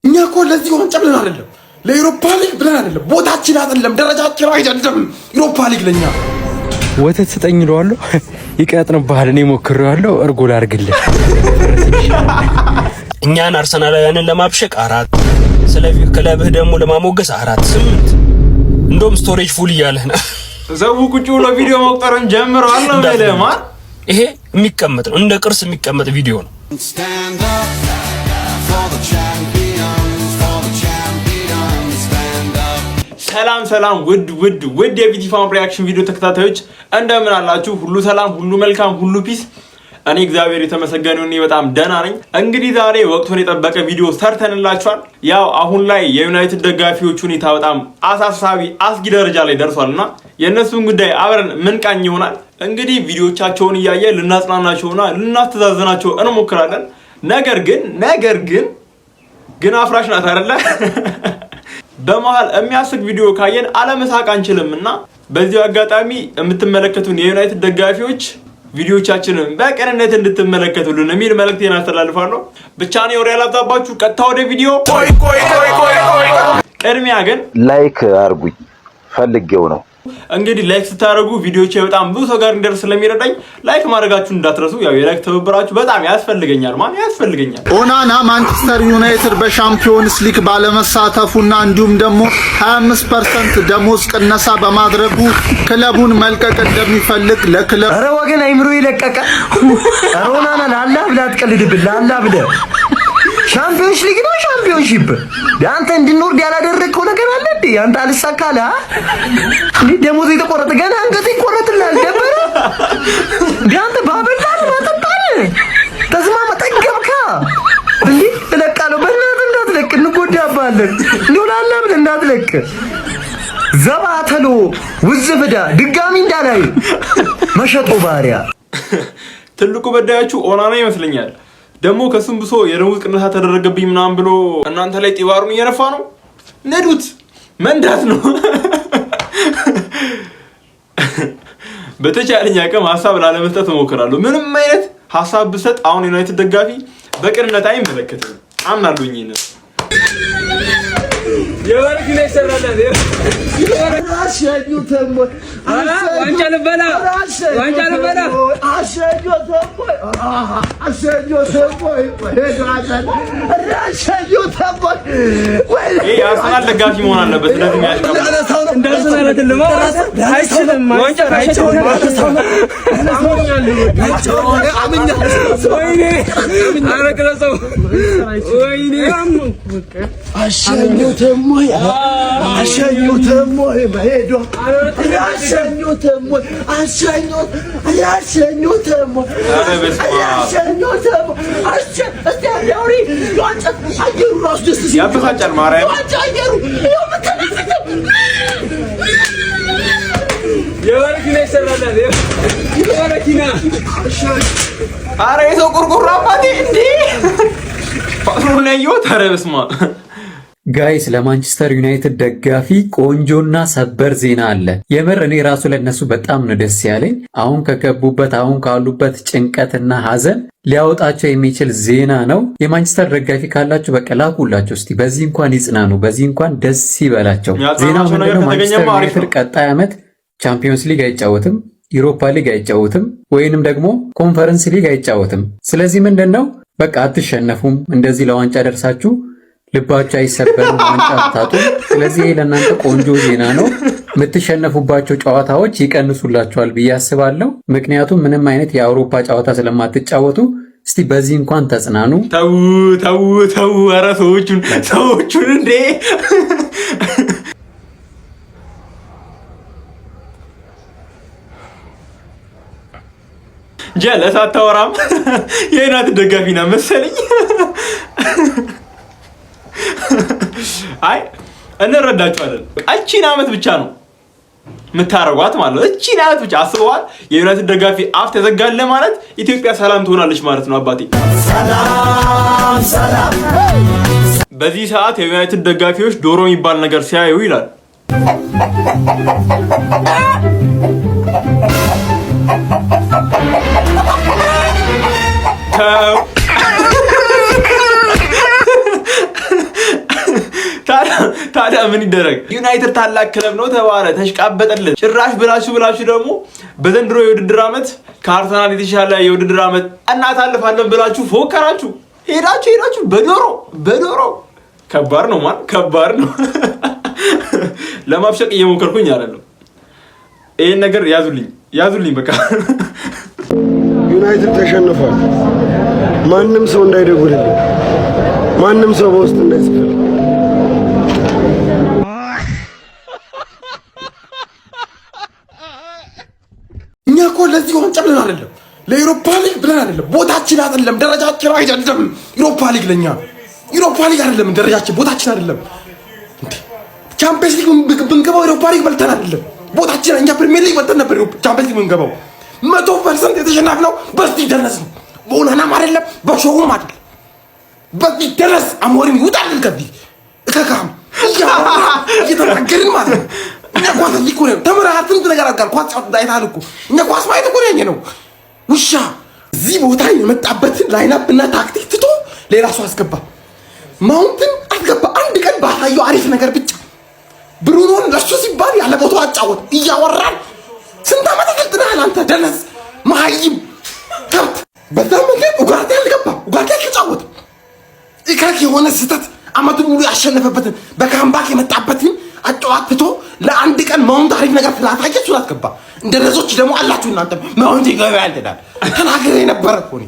እኛ እኮ ለዚህ ዋንጫ ብለን አይደለም፣ ለዩሮፓ ሊግ ብለን አይደለም፣ ቦታችን አይደለም፣ ደረጃችን አይደለም። ዩሮፓ ሊግ ለኛ ወተት ስጠኝ እለዋለሁ። ይቀጥንብሃል። እኔ ሞክሬዋለሁ። እርጎ ላድርግልህ። እኛን አርሰናላውያንን ለማብሸቅ አራት፣ ስለ ክለብህ ደግሞ ለማሞገስ አራት፣ ስምንት። እንደውም storage full እያለህ ነው። ሰው ቁጭ ብሎ ቪዲዮ መቁጠርን ጀምረዋል ነው የምልህ። ማን ይሄ የሚቀመጥ ነው፣ እንደ ቅርስ የሚቀመጥ ቪዲዮ ነው። Stand up for the champions, for the champions, stand up. ሰላም ሰላም፣ ውድ ውድ ውድ የቢቲ ፋም reaction ቪዲዮ ተከታታዮች እንደምን አላችሁ? ሁሉ ሰላም፣ ሁሉ መልካም፣ ሁሉ peace። እኔ እግዚአብሔር የተመሰገነ ይሁን በጣም ደህና ነኝ። እንግዲህ ዛሬ ወቅቱን የጠበቀ ቪዲዮ ሰርተንላችኋል። ያው አሁን ላይ የዩናይትድ ደጋፊዎች ሁኔታ በጣም አሳሳቢ አስጊ ደረጃ ላይ ደርሷል እና የእነሱን ጉዳይ አብረን ምንቃኝ ይሆናል። እንግዲህ ቪዲዮቻቸውን እያየ ልናጽናናቸውና ልናስተዛዝናቸው እንሞክራለን። ነገር ግን ግን አፍራሽ ናት አይደለ? በመሀል የሚያስቅ ቪዲዮ ካየን አለመሳቅ አንችልም እና በዚሁ አጋጣሚ የምትመለከቱን የዩናይትድ ደጋፊዎች ቪዲዮቻችንን በቅንነት እንድትመለከቱልን የሚል መልእክቴን አስተላልፋለሁ። ብቻ ነው ወሬ ያላብዛባችሁ፣ ቀጥታ ወደ ቪዲዮ። ቅድሚያ ግን like አርጉኝ ፈልጌው ነው። እንግዲህ like ስታደርጉ ቪዲዮቼ በጣም ብዙ ሰው ጋር እንዲደርስ ስለሚረዳኝ like ማድረጋችሁን እንዳትረሱ። ያው የ like ትብብራችሁ በጣም ያስፈልገኛል፣ ማን ያስፈልገኛል። ኦናና ማንቸስተር ዩናይትድ በሻምፒዮንስ ሊግ ባለመሳተፉና እንዲሁም ደግሞ 25% ደሞዝ ቅነሳ በማድረጉ ክለቡን መልቀቅ እንደሚፈልግ ለክለብ ኧረ ወገን አይምሮ ይለቀቀ። ኧረ ኦናና ላላ ብለህ አትቀልድብን። ላላ ብለህ ሻምፒዮንስ ሊግ ነው championship። አንተ እንድንወርድ ያላደረግከው ነገር አለ እንዴ? አንተ አልሳካልህ እንዴ? ደሞዝ የተቆረጠ ገና አንገት ይቆረጥልሃል። ደበረ እንዴ? አንተ ባበላል ባጠጣል ተስማማ ጠገብካ እንዴ? እለቃለሁ። በእናትህ እንዳትለቅ እንጎዳባለን። እንደው ላላ ብለህ እንዳትለቅ። ዘባተሎ ውዝፍዳ ድጋሚ እንዳላይ መሸጦ ባሪያ። ትልቁ በዳያችሁ ኦናና ይመስለኛል። ደግሞ ከሱም ብሶ የደሞዝ ቅነሳ ተደረገብኝ ምናምን ብሎ እናንተ ላይ ጢባሩን እየነፋ ነው። ነዱት፣ መንዳት ነው። በተቻለኝ አቅም ሀሳብ ላለመስጠት እሞክራለሁ። ምንም አይነት ሀሳብ ብሰጥ አሁን ዩናይትድ ደጋፊ በቅንነት አይመለከትም። አምናለሁኝ ይሄንን። ይሄ የአርሰናል ደጋፊ መሆን አለበት። እንደዚህ የሚያሽቀው ኧረ በስመ አብ ያበሳጫል። ማርያም ኧረ የሰው ቁርቁሮ አባቴ እንዴ ፓስፖርት ላይ ያየሁት። ኧረ በስመ አብ። Guys፣ ለማንቸስተር ዩናይትድ ደጋፊ ቆንጆና ሰበር ዜና አለ። የምር እኔ ራሱ ለነሱ በጣም ነው ደስ ያለኝ። አሁን ከገቡበት አሁን ካሉበት ጭንቀትና ሀዘን ሊያወጣቸው የሚችል ዜና ነው። የማንቸስተር ደጋፊ ካላችሁ በቃ ላኩላቸው እስቲ፣ በዚህ እንኳን ይጽናኑ፣ በዚህ እንኳን ደስ ይበላቸው። ዜናው የሚያጽናናቸው ነገር ምንድነው? ማንቸስተር ከተገኘማ አሪፍ ዩናይትድ ነው። ቀጣይ ዓመት ቻምፒዮንስ ሊግ አይጫወትም፣ ዩሮፓ ሊግ አይጫወትም፣ ወይንም ደግሞ ኮንፈረንስ ሊግ አይጫወትም። ስለዚህ ምንድነው በቃ አትሸነፉም። እንደዚህ ለዋንጫ ደርሳችሁ ልባችሁ አይሰበርም፣ ዋንጫ አታጡም። ስለዚህ ይሄ ለእናንተ ቆንጆ ዜና ነው። የምትሸነፉባቸው ጨዋታዎች ይቀንሱላችኋል ብዬ አስባለሁ። ምክንያቱም ምንም አይነት የአውሮፓ ጨዋታ ስለማትጫወቱ እስቲ በዚህ እንኳን ተጽናኑ። ተው ተው ተው! ኧረ ሰዎቹን ሰዎቹን እንዴ! ጀለስ አታወራም። የዩናይትድ ደጋፊ ነው መሰለኝ። አይ እንረዳችኋለን። እቺን ዓመት ብቻ ነው የምታደርጓት ማለት ነው። እቺን ዓመት ብቻ አስበዋል። የዩናይትድ ደጋፊ አፍ ተዘጋለ ማለት ኢትዮጵያ ሰላም ትሆናለች ማለት ነው። አባቴ በዚህ ሰዓት የዩናይትድ ደጋፊዎች ዶሮ የሚባል ነገር ሲያዩ ይላል። ተው። ታዲያ ምን ይደረግ? ዩናይትድ ታላቅ ክለብ ነው ተባለ፣ ተሽቃበጠለት። ጭራሽ ብላችሁ ብላችሁ ደግሞ በዘንድሮ የውድድር ዓመት ከአርሰናል የተሻለ የውድድር ዓመት እናሳልፋለን ብላችሁ ፎከራችሁ። ሄዳችሁ ሄዳችሁ በዶሮ በዶሮ። ከባድ ነው man፣ ከባድ ነው። ለማብሸቅ እየሞከርኩኝ አይደለም። ይሄን ነገር ያዙልኝ፣ ያዙልኝ በቃ። ዩናይትድ ተሸንፏል። ማንም ሰው እንዳይደውልልኝ፣ ማንም ሰው በውስጥ እንዳይጽፍልኝ። እኛ እኮ ለዚህ ዋንጫ ብለን አይደለም፣ ለዩሮፓ ሊግ ብለን አይደለም፣ ቦታችን አይደለም፣ ደረጃችን አይደለም። ዩሮፓ ሊግ ለኛ ዩሮፓ ሊግ አይደለም፣ ደረጃችን ቦታችን አይደለም። ቻምፒየንስ ሊግ ብንገባው ዩሮፓ ሊግ በልተን አይደለም ቦታችን። እኛ ፕሪሚየር ሊግ በልተን ነበር ቻምፒየንስ ሊግ ብንገባው። 100% የተሸናፍነው በዚህ ደረስ ነው። በኦናናም አይደለም፣ በሾውም አይደለም። በዚህ ደረስ አሞሪም ይውጣልን ከዚህ እከካም እየተናገርን ማለት ነው። እኛ ኳስ እኮ ነው ተምረሃል፣ ስንት ነገር አድርጋል። ኳስ አይተሃል እኮ። እኛ ኳስ ማየት እኮ ነው ነው። ውሻ እዚህ ቦታ የመጣበትን lineup እና ታክቲክ ትቶ ሌላ ሰው አስገባ። ማውንትን አስገባ። አንድ ቀን ባሳየው አሪፍ ነገር ብቻ ብሩኖን ለሱ ሲባል ያለ ቦታው አጫወት። እያወራን ስንት ዓመት አሰልጥነሃል አንተ ደነዝ መሀይም ከብት። በዛ ምክንያት ኡጋርቴ አልገባም። ኡጋርቴ አልተጫወትም። እከክ የሆነ ስህተት አመቱን ሙሉ ያሸነፈበትን በ comeback የመጣበትን አጨዋት ትቶ ለአንድ ቀን ማውንት አሪፍ ነገር ስላሳየ እሱን አስገባ። እንደ ደነዞች ደግሞ አላችሁ እናንተ ማውንት ይገባል ትላል። ተናግሬ ነበረ እኮ እኔ።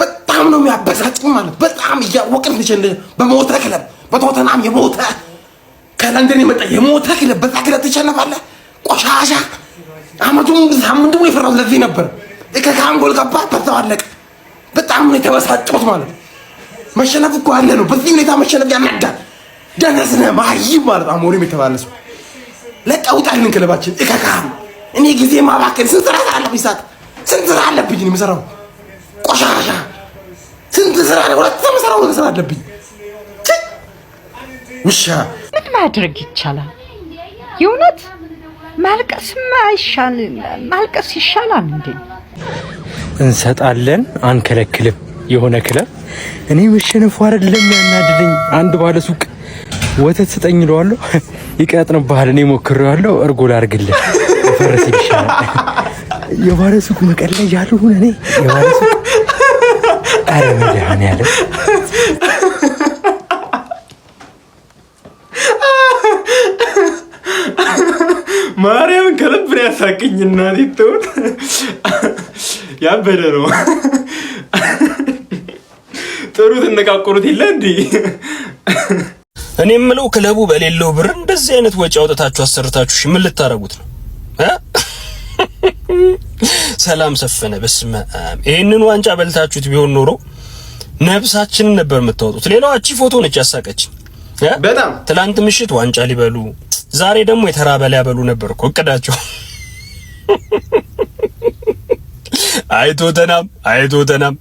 በጣም ነው የሚያበሳጭኝ ማለት በጣም እያወቅን በሞተ ክለብ፣ በቶተናም የሞተ፣ ከለንደን የመጣ የሞተ ክለብ፣ በዛ ክለብ ትሸነፋለህ። ቆሻሻ አመቱን ሳምንቱ የፈራው ለዚህ ነበር። ከካም ጎል ገባ፣ በዛው አለቀ። በጣም ነው የተበሳጨሁት ማለት መሸነፍ እኮ አለ ነው። በዚህ ሁኔታ መሸነፍ ያናዳል። ደነዝ ነህ መሀይም ማለት አሞሪም የተባለ ሰው ለቀህ ውጣልን ክለባችን እከካም። እኔ ጊዜ ማባከን ስንት ስራ አለብኝ፣ ሰዓት ስንት ስራ አለብኝ የምሰራው ቆሻሻ ስንት ስራ ነው፣ ሁለት የምሰራው ስራ አለብኝ ውሻ። ምን ማድረግ ይቻላል? የእውነት ማልቀስማ አይሻል? ማልቀስ ይሻላል እንዴ? እንሰጣለን አንከለክልም። የሆነ ክለብ እኔ መሸነፉ አይደለም ያናድደኝ። አንድ ባለ ሱቅ ወተት ስጠኝ እለዋለሁ፣ ይቀጥንብሃል። እኔ ሞክሬዋለሁ፣ እርጎ ላድርግልህ ፈረስ ይሻላል። የባለ ሱቅ መቀለጃ ልሁን እኔ የባለ ሱቅ? ኧረ መድኃኒዓለም። ማርያምን ከልብ ነው ያሳቀኝ። እናቴ ትሁን ያበደ ነው። ጥሩ ትነቃቆሩት የለ እንዴ? እኔ የምለው ክለቡ በሌለው ብር እንደዚህ አይነት ወጪ አውጥታችሁ አሰርታችሁ ምን ልታረጉት ነው? ሰላም ሰፈነ። በስመ አብ። ይሄንን ዋንጫ በልታችሁት ቢሆን ኖሮ ነፍሳችንን ነበር የምታወጡት። ሌላው አቺ ፎቶ ነች ያሳቀችኝ። በጣም። ትላንት ምሽት ዋንጫ ሊበሉ ዛሬ ደግሞ የተራበ ሊያበሉ ነበር እኮ እቅዳቸው። አይ ቶተናም፣ አይ ቶተናም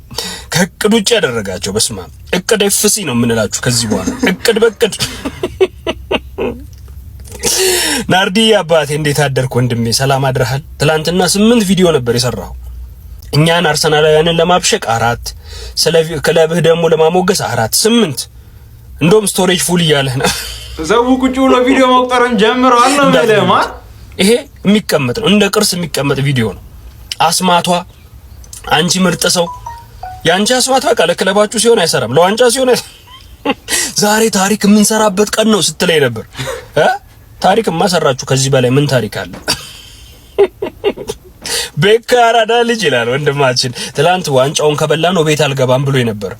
ከእቅድ ውጭ ያደረጋቸው። በስመ አብ፣ እቅድ FC ነው የምንላችሁ ከዚህ በኋላ፣ እቅድ በእቅድ። ናርዲ አባቴ እንዴት አደርክ ወንድሜ? ሰላም አድረሃል? ትላንትና 8 ቪዲዮ ነበር የሰራው። እኛን አርሰናላውያንን ለማብሸቅ 4፣ ስለ ክለብህ ደግሞ ለማሞገስ 4፣ 8። እንደውም storage full እያለህ ነው። ሰው ቁጭ ብሎ ቪዲዮ መቁጠርን ጀምረዋል ነው የምልህ። ማን ይሄ የሚቀመጥ ነው፣ እንደ ቅርስ የሚቀመጥ ቪዲዮ ነው። አስማቷ አንቺ ምርጥ ሰው፣ የአንቺ አስማት በቃ ለክለባችሁ ሲሆን አይሰራም፣ ለዋንጫ ሲሆን ዛሬ ታሪክ የምንሰራበት ቀን ነው ስትለኝ ነበር። ታሪክ ማሰራችሁ ከዚህ በላይ ምን ታሪክ አለ? ቤካ አራዳ ልጅ ይላል ወንድማችን። ትላንት ዋንጫውን ከበላ ነው ቤት አልገባም ብሎ ነበር።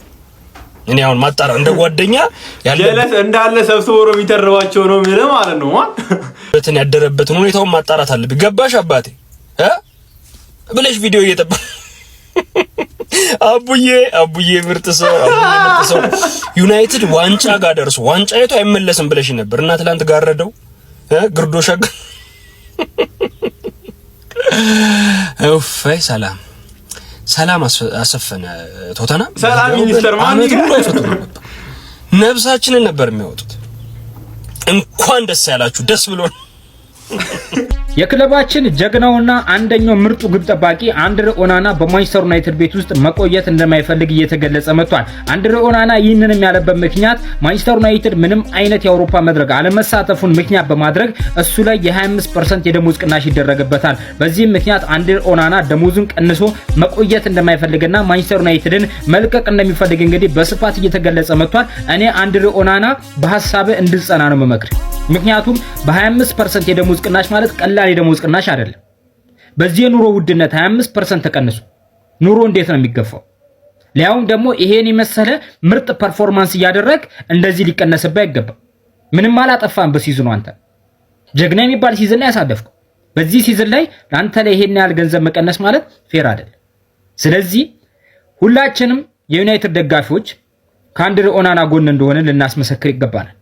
እኔ አሁን ማጣራ እንደ ጓደኛ ጀለስ እንዳለ ሰብስቦ ነው የሚተርባቸው ነው የሚለው ማለት ነው። ማን በትን ያደረበትን ሁኔታውን ማጣራት አለብኝ። ገባሽ አባቴ እ ብለሽ ቪዲዮ እየጠባ አቡዬ፣ አቡዬ ምርጥ ሰው፣ አቡዬ ምርጥ ሰው። ዩናይትድ ዋንጫ ጋር ደርሶ ዋንጫ የቱ አይመለስም ብለሽ ነበር እና ትላንት ጋረደው ግርዶሻ። እፎይ ሰላም፣ ሰላም አሰፈነ ቶተናም። ሰላም ሚኒስተር ማን ሙሉ አይፈቱም ነበር፣ ነፍሳችንን ነበር የሚያወጡት። እንኳን ደስ ያላችሁ፣ ደስ ብሎን። የክለባችን ጀግናውና አንደኛው ምርጡ ግብ ጠባቂ አንድሬ ኦናና በማንቸስተር ዩናይትድ ቤት ውስጥ መቆየት እንደማይፈልግ እየተገለጸ መጥቷል። አንድሬ ኦናና ይህንንም ያለበት ምክንያት ማንቸስተር ዩናይትድ ምንም አይነት የአውሮፓ መድረክ አለመሳተፉን ምክንያት በማድረግ እሱ ላይ የ25% የደሞዝ ቅናሽ ይደረግበታል። በዚህም ምክንያት አንድሬ ኦናና ደሞዙን ቀንሶ መቆየት እንደማይፈልግና ማንቸስተር ዩናይትድን መልቀቅ እንደሚፈልግ እንግዲህ በስፋት እየተገለጸ መጥቷል። እኔ አንድሬ ኦናና በሀሳብ እንድጸና ነው የምመክር። ምክንያቱም በ25% የደሞዝ ቅናሽ ማለት ቀላል የደሞዝ ቅናሽ አይደለም። በዚህ የኑሮ ውድነት 25% ተቀንሶ ኑሮ እንዴት ነው የሚገፋው? ሊያውም ደግሞ ይሄን የመሰለ ምርጥ performance እያደረግ እንደዚህ ሊቀነስብህ አይገባም። ምንም አላጠፋም በ season ኡ፣ አንተ ጀግና የሚባል season ላይ ያሳለፍከው። በዚህ season ላይ ለአንተ ላይ ይሄን ያህል ገንዘብ መቀነስ ማለት fair አይደለም። ስለዚህ ሁላችንም የዩናይትድ ደጋፊዎች ከአንድሬ ኦናና ጎን እንደሆነ ልናስመሰክር ይገባናል።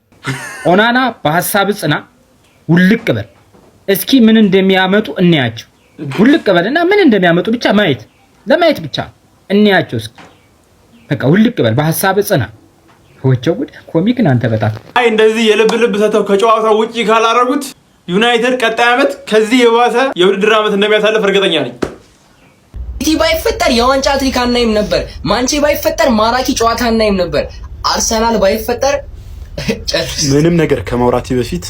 ኦናና በሀሳብ ጽና፣ ውልቅ በል። እስኪ ምን እንደሚያመጡ እንያቸው። ውልቅ በልና ምን እንደሚያመጡ ብቻ ማየት ለማየት ብቻ እንያቸው። እስኪ በቃ ውልቅ በል፣ በሀሳብ ጽና። ወቸው ጉድ፣ comic ነህ አንተ በጣም። አይ፣ እንደዚህ የልብ ልብ ሰተው ከጨዋታው ውጪ ካላረጉት ዩናይትድ ቀጣይ ዓመት ከዚህ የባሰ የውድድር ዓመት እንደሚያሳልፍ እርግጠኛ ነኝ። ሲቲ ባይፈጠር የዋንጫ ትሪክ አናይም ነበር። ማንቼ ባይፈጠር ማራኪ ጨዋታ አናይም ነበር። አርሰናል ባይፈጠር ጨርስ። ምንም ነገር ከማውራቴ በፊት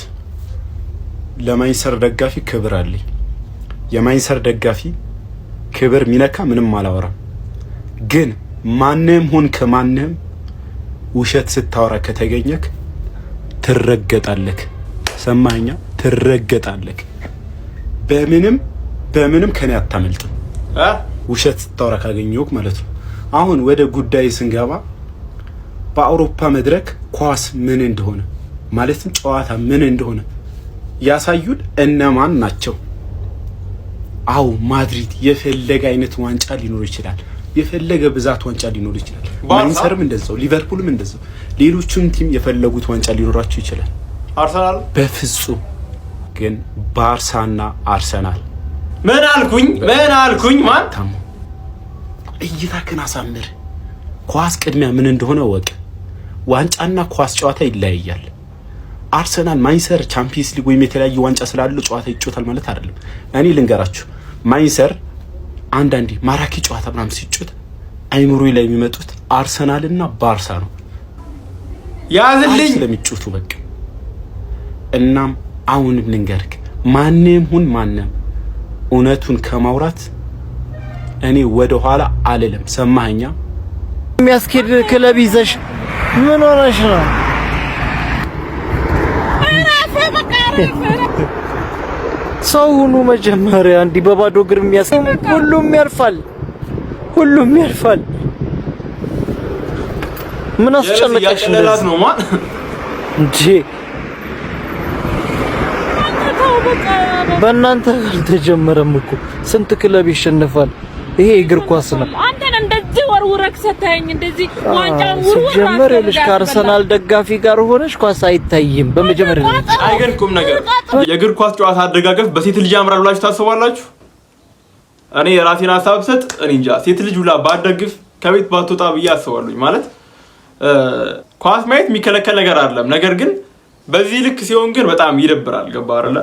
ለማንቸስተር ደጋፊ ክብር አለኝ። የማንቸስተር ደጋፊ ክብር ሚነካ ምንም አላወራም። ግን ማንም ሁን ከማንም ውሸት ስታወራ ከተገኘክ ትረገጣለክ። ሰማኛ? ትረገጣለክ። በምንም በምንም ከኔ አታመልጥም። ውሸት ስታወራ ካገኘሁክ ማለት ነው። አሁን ወደ ጉዳይ ስንገባ በአውሮፓ መድረክ ኳስ ምን እንደሆነ፣ ማለትም ጨዋታ ምን እንደሆነ ያሳዩን እነማን ናቸው? አው ማድሪድ የፈለገ አይነት ዋንጫ ሊኖር ይችላል። የፈለገ ብዛት ዋንጫ ሊኖር ይችላል። ማንቸስተርም እንደዛው፣ ሊቨርፑልም እንደዛው፣ ሌሎቹም team የፈለጉት ዋንጫ ሊኖራቸው ይችላል። አርሰናል። በፍጹም ግን ባርሳና አርሰናል ምን አልኩኝ? ምን አልኩኝ? ማን እይታክን አሳምር። ኳስ ቅድሚያ ምን እንደሆነ እወቅ። ዋንጫና ኳስ ጨዋታ ይለያያል። አርሰናል፣ ማንቸስተር ቻምፒየንስ ሊግ ወይም የተለያዩ ዋንጫ ስላለው ጨዋታ ይጫወታል ማለት አይደለም። እኔ ልንገራችሁ፣ ማንቸስተር አንዳንዴ ማራኪ ጨዋታ ምናምን ሲጫወት አይምሮ ላይ የሚመጡት አርሰናልና ባርሳ ነው። ያዝልኝ። ስለሚጫወቱ በቃ። እናም አሁንም ልንገርክ፣ ማንም ሁን ማንም እውነቱን ከማውራት እኔ ወደ ኋላ አልልም። ሰማኸኛ? የሚያስኬድ ክለብ ይዘሽ ምን ሆነሽ ነው? ሰው ሁኑ መጀመሪያ። እንዲህ በባዶ እግር የሚያስ ሁሉም ያልፋል፣ ሁሉም ያልፋል። ምን አስጨነቀሽ? እያቀለላት ነው ማን እንዴ? በእናንተ አልተጀመረም እኮ፣ ስንት ክለብ ይሸነፋል። ይሄ እግር ኳስ ነው። አንተን እንደዚህ ወርውረክ ሰተኸኝ እንደዚህ ዋንጫውን ውርውር ሲጀመር ይኸውልሽ ከአርሰናል ደጋፊ ጋር ሆነሽ ኳስ አይታይም። በመጀመሪያ ደረጃ አይ ግን ቁም ነገር፣ የእግር ኳስ ጨዋታ አደጋገፍ በሴት ልጅ ያምራል ብላችሁ ታስባላችሁ? እኔ የራሴን ሀሳብ ሰጥ፣ እኔ እንጃ፣ ሴት ልጅ ሁላ ባትደግፍ ከቤት ባትወጣ ብዬ አስባለሁኝ። ማለት ኳስ ማየት የሚከለከል ነገር አይደለም። ነገር ግን በዚህ ልክ ሲሆን ግን በጣም ይደብራል። ገባ አይደለ?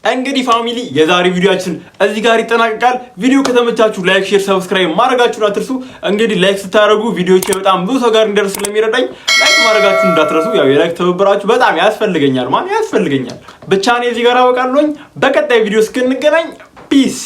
እንግዲህ family፣ የዛሬ ቪዲዮአችን እዚህ ጋር ይጠናቀቃል። ቪዲዮ ከተመቻችሁ like፣ share፣ subscribe ማድረጋችሁን አትርሱ። እንግዲህ like ስታደርጉ ቪዲዮቼ በጣም ብዙ ሰው ጋር እንዲደርስ ስለሚረዳኝ like ማድረጋችሁን እንዳትረሱ። ያው የ like ትብብራችሁ በጣም ያስፈልገኛል፣ ማን ያስፈልገኛል። ብቻ እኔ እዚህ ጋር አበቃለሁኝ። በቀጣይ ቪዲዮ እስክንገናኝ peace።